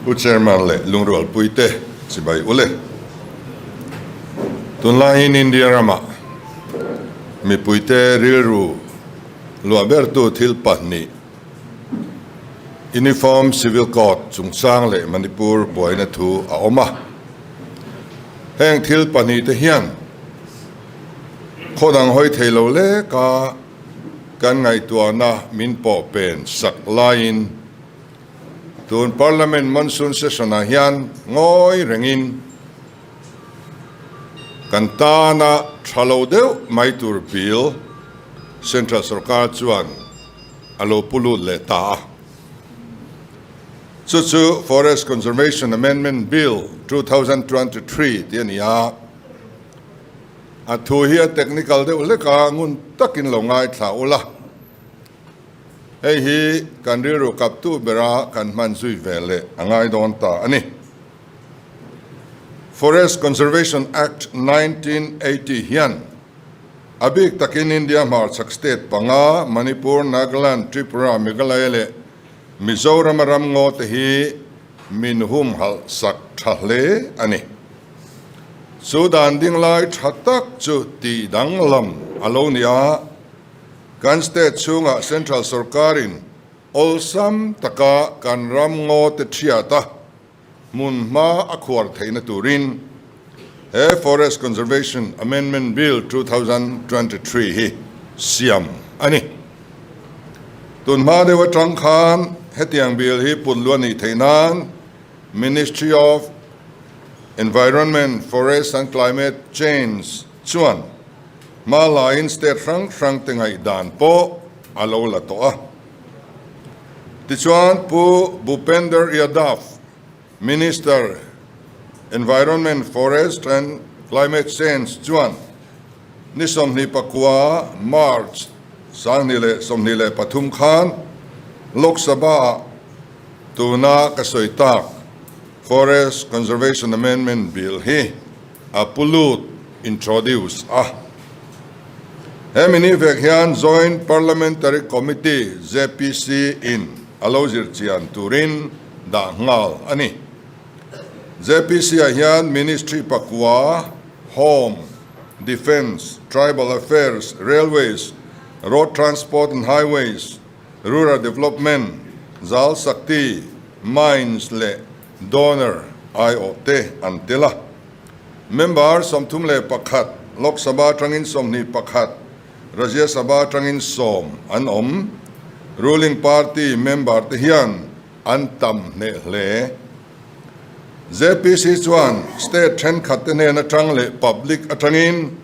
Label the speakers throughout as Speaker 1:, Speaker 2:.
Speaker 1: Pu Chairman leh lungrualpuite chibai ule. Tunlaiin India ramah mipuite rilru luah bertu thil pahnih, Uniform Civil Code chungchang leh Manipur buaina thu a awm a. Heng thil pahnihte hian khaw dang hawi thei lo leka kan ngaihtuahna min pawh pen sak laiin tun Parliament Monsoon Session-ah hian ngawi rengin kan tana tha lo deuh mai tur bill Central sorkar chuan a lo pu lut leh ta a. Chu chu Forest Conservation Amendment Bill 2023 tih a ni a. A thu hi a technical deuh hlek a, ngun takin lo ngaithla ula. Hei hi kan rilru kaptu bera kan hman zui ve leh a ngai dawn ta a ni. Forest Conservation Act 1980 hian A bik takin India hmarchhak state panga, Manipur, Nagaland, Tripura, Meghalaya leh Mizorama ramngaw te hi min humhalh sak tha hle a ni. Chu dan ding lai tha tak chu tih danglam a lo ni a, kan state chhungah central sorkarin awlsam taka kan ramngaw te thiat a, hmun hma a khuar theihna turin he Forest Conservation Amendment Bill 2023 hi siam a ni. Tun hma deuh atang khan hetiang bill hi put luah nih theih nan Ministry of Environment, Forest and Climate Change chuan hma laiin state hrang hrang te ngaihdan pawh a lo la tawh a. Tichuan Pu Bhupender Yadav, Minister, Environment, Forest and Climate Change chuan ni 24 March 2023 khan Lok Sabha-ah tuna ka sawi tak Forest Conservation Amendment Bill hi a pu lut, introduce, a. He mini vek hian Joint Parliamentary Committee, JPC, in a lo zir chian turin dah nghal a ni. JPC-ah hian Ministry pakua, Home, Defence, Tribal Affairs, Railways, Road Transport and Highways, Rural Development, Jal Shakti, Mines leh Donor aiawh te an tel a. Member 31, Lok Sabha atangin 21, Rajya Sabha atangin sawm an awm. Ruling party member te hian an tam hneh hle. JPC chuan state thenkhat te hnen atang leh public atangin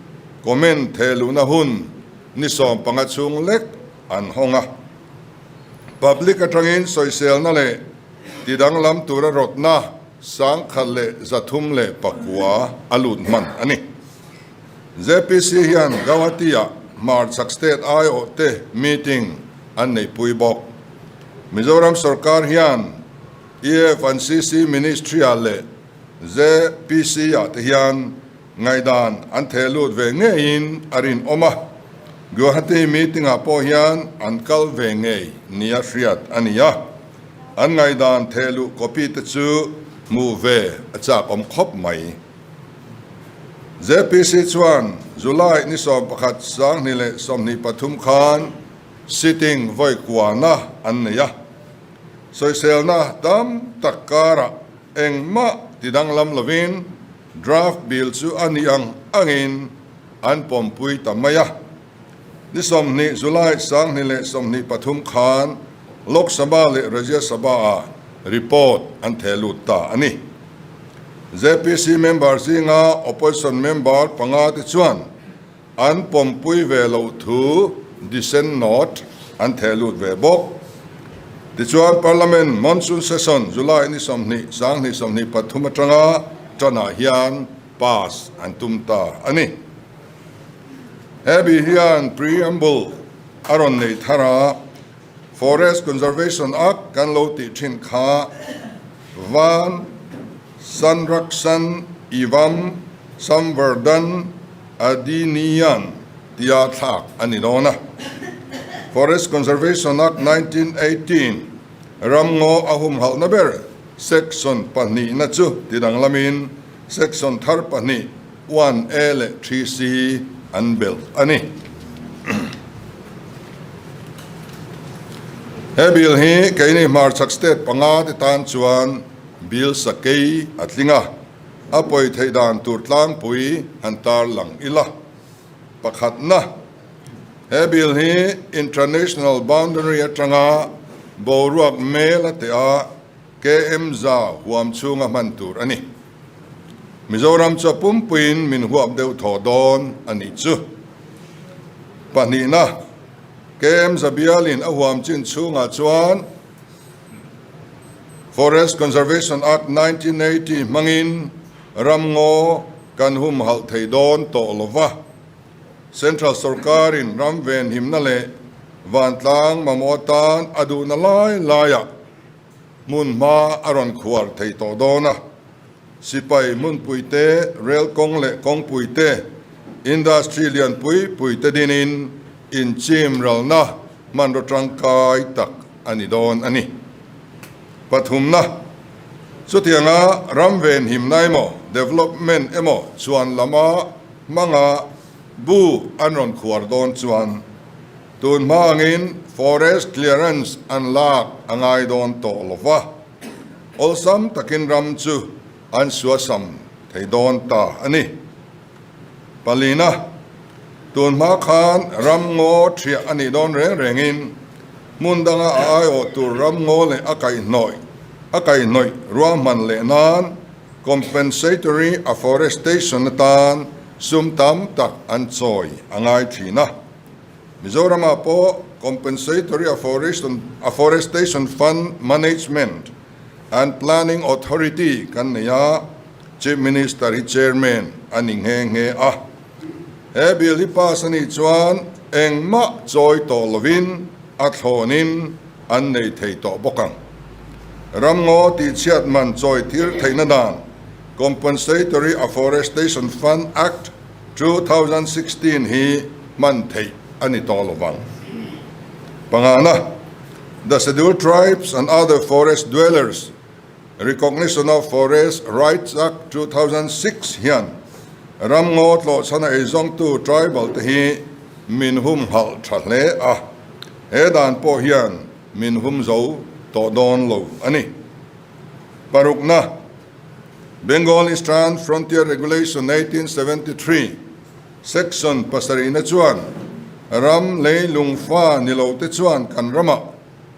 Speaker 1: comment thehluhna hun ni 15 chhung lek an hawng a. Public atangin sawiselna leh tidanglam tura rawtna 1309 a lut hman a ni. JPC hian Gauhati-ah hmarchhak state aiawhte meeting an neihpui bawk. Mizoram sorkar hian EF and CC Ministry-ah leh JPC-ah te hian ngaihdan an theh lut ve ngeiin a rinawm a, Guwahati meeting-ah pawh hian an kal ve ngei nia hriat a ni a. An ngaihdan thehluh copy te chu hmuh ve a chak awm khawp mai. JPC chuan July ni 11 2023 khan sitting vawi kuana an nei a. Sawiselna tam tak karah engmah tidanglam lovin draft bill chu a nih ang angin an pawmpui ta mai a. Ni 20 July 2023 khan Lok Sabha leh Rajya Sabha-ah report an theh lut ta a ni. JPC member zinga opposition member panga te chuan an pawmpui ve loh thu dissent note an theh lut ve bawk. Tichuan Parliament Monsoon Session July ni 20 2023 atanga tanah hian pass an tum ta a ni. Hebi hian preamble a rawn nei thar a, Forest Conservation Act kan lo tih thin kha Van Sanrakshan Evam Samvardhan Adhiniyan tia thlak a ni dawn a. Forest Conservation Act 1918 ramngaw a humhalhna ber. Section pahnihna chu tidanglamin Section thar pahnih, 1A leh 3C an belh a ni. He bill hi keini hmarchhak state panga te tan chuan bill sakei a tling a, a pawi theih dan tur tlangpui han tarlang ila. Pakhatna, he bill hi international boundary atanga boruak mel a teh a, KM za huam chhunga hman tur a ni. Mizoram chu a pumpuiin min huap deuh thaw dawn a nih chu. Pahnihna, KM za bialin a huam chin chhungah chuan Forest Conservation Act 1980 hmangin ramngaw kan humhalh thei dawn tawh lo va. Central sorkarin ram venhimna leh vantlang mamawh atan a duhna lai laiah hmun hma a rawn khuar thei tawh dawn a, sipai hmunpui te, rel kawng leh kawngpui te, industry lian pui pui te dinin inchim ralna hmanraw tangkai tak a ni dawn a ni. Pathumna, chutianga ram venhimna emaw, development emaw chuan lama hmanga bu an rawn khuar dawn chuan, Tun hma angin forest clearance an lak a ngai dawn tawh lo va, awlsam takin ram chu an suasam thei dawn ta a ni. Palina, tun hma khan ram ngaw thiah a nih dawn reng rengin hmun danga a aiawh tur ram ngaw leh a kaihhnawih a kaihhnawih ruahman leh nan compensatory afforestation atan sum tam tak an chawi a ngai thin a. Mizoramah pawh Compensatory Afforestation Fund Management and Planning Authority kan nei a, Chief Minister hi Chairman a ni nghe nghe a. He bill hi pass a nih chuan engmah chawi tawh lovin a thlawnin an nei thei tawh bawk ang. Ramngaw tihchhiat man chawi tir theihna dan Compensatory Afforestation Fund Act 2016 hi hman theih a ni tawh lo vang. Pangana, The Scheduled Tribes and Other Forest Dwellers Recognition of Forest Rights Act 2006 hian ramngaw tlawhchhana eizawngtu tribal te hi min humhalh tha hle a, he dan pawh hian min hum zo tawh dawn lo a ni. Parukna, Bengal Eastern Frontier Regulation 1873, Section pasarihna chuan ram lei lungfa ni lo te chuan kan ramah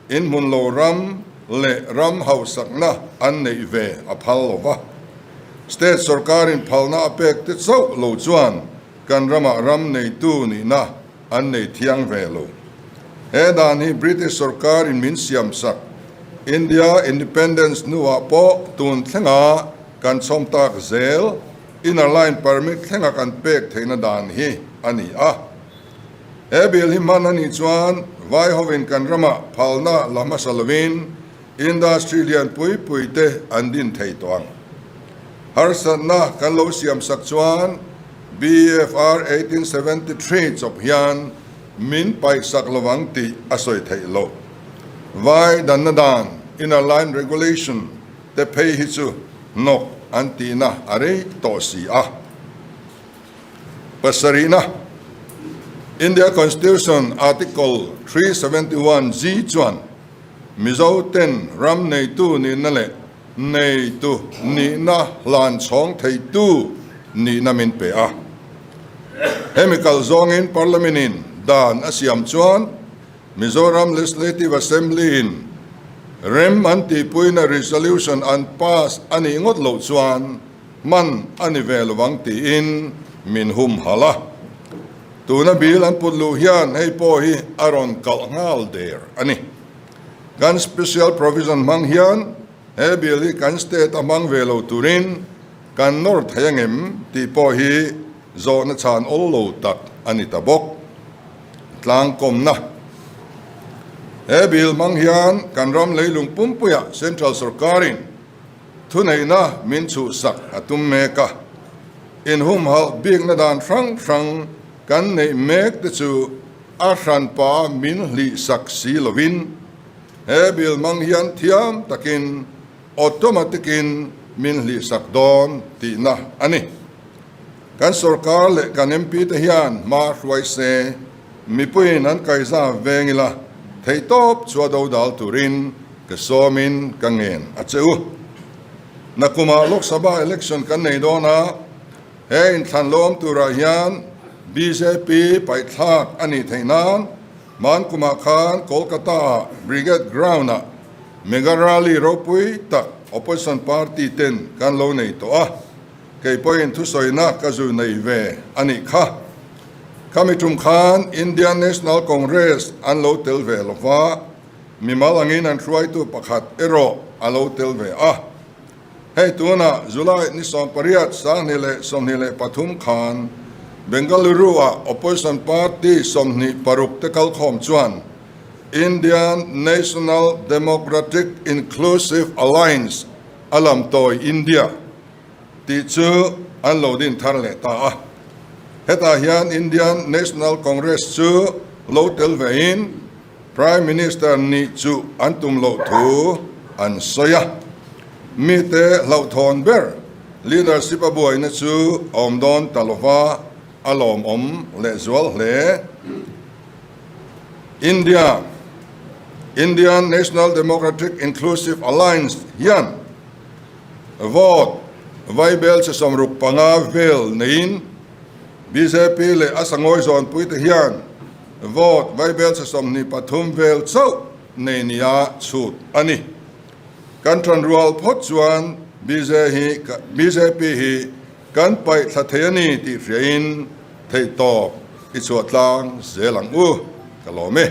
Speaker 1: inhmun lo ram leh ram hausakna an neih ve a phal lo va. State sorkarin phalna a pek te chauh lo chuan kan ramah ram neitu nihna an nei thiang ve lo. He dan hi British sorkarin min siamsak India Independence hnuah pawh tun thlenga kan chhawm tak zel Inner Line Permit thlenga kan pek theihna dan hi a ni a. He bill hi hman a nih chuan vai hovin kan ramah phalna la hmasa lovin industry lian pui pui te an din thei tawh ang. Harsatna kan lo siamsak chuan BFR 1873 chawp hian min paihsak lovang tih a sawi theih loh. Vai danna dan, Inner Line Regulation, te phei hi chu hnawk an tihna a rei tawh si a. Pasarihna, India Constitution Article 371G chuan Mizo ten ram neitu nihna leh Neitu nihna hlan chhawng theitu nihna min pe a. Hemi kal zawngin Parliament-in dan a siam chuan Mizoram Legislative Assembly-in rem an tihpuina resolution an pass a nih ngawt loh chuan hman a ni ve lovang tiin min humhalh a. Tuna bill an put luh hian hei pawh hi a rawn kalh nghal der a ni. Kan special provision hmang hian he bill hi kan state a hmang ve lo turin kan nawr thei angem tih pawh hi zawhna chhan awl lo tak a ni ta bawk. Tlangkawmna He bill hmang hian kan ram leilung pumpuiah central sorkarin thuneihna min chhuhsak a tum mek a, inhumhalh bikna dan hrang hrang kan neih mek te chu A hranpa min hlihsak si lovin he bill hmang hian thiam takin Automatic in min hlihsak dawn tihna a ni. Kan sorkar leh kan MP te hian hma hruai se, mipuiin an kaiza veng ila theihtawp chu a dodal turin ka sawmin ka ngen a che u. Nakumah Lok Sabha election kan nei dawn a, he inthlan lo awm turah hian bjp paihthlak a nih theih nan Hmankumah khan Kolkata-ah Brigade Ground-ah Mega Rally ropui tak Opposition Party ten kan lo nei tawh a, kei pawhin thusawina ka zu nei ve a nih kha. Khami tum khan Indian National Congress an lo tel ve lo va, mimal angin an hruaitu pakhat erawh a lo tel ve a. Hei tunah July ni 18 2023 khan Bengaluru-ah opposition party 26 te kalkhawm chuan Indian National Democratic Inclusive Alliance a lamtawi India tih chu an lo din thar leh ta a. Hetah hian Indian National Congress chu lo tel vein Prime Minister nih chu an tum loh thu an sawi a. Mite hlauhthawn ber leadership a buaina chu a awm dawn ta lova a lawmawm lehzual hle. India, Indian National Democratic Inclusive Alliance hian vote vaibel che 65 vel neiin bjp leh a sangawi zawnpuite hian Vote vaibel che 23 vel chauh nei nia chhut a ni. Kan tanrual phawt chuan bjp hi kan paih thla thei a ni tih hriain theihtawp i chhuah tlang zel ang u, ka lawm e.